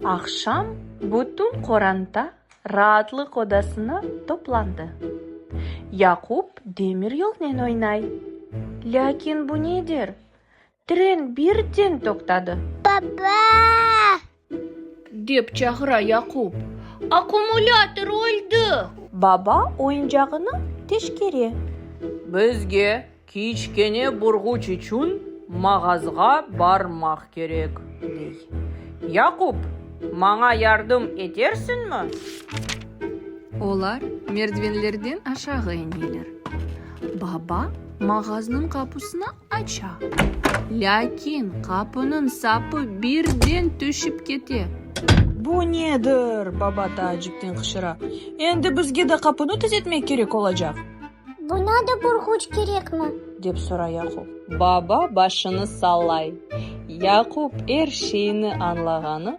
Aqşam bütün qoranta raatlıq odasına toplandı. Yaqub demiryolnen oynay. Lâkin bu nedir? Tren birden toqtadı. Baba! Dep çağıra Yaqub. Akkumulâtor öldi! Baba oyuncağını teşkere. Bizge kiçkene burğuç içün mağazğa barmaq kerek, dey. Yaqub, maña yardım etersiñmi? Olar merdivenlerden aşağı eneler. Baba mağaznıñ qapusını aça. Lâkin qapunıñ sapı birden tüşip kete. Bu nedir? baba taacipten qıçıra. Endi bizge de qapunı tüzetmek kerek olacaq. Buña da burğuç kerekmi? Dep soray Yaqub. Baba başını sallay. Yaqub er şeyni añlağanı.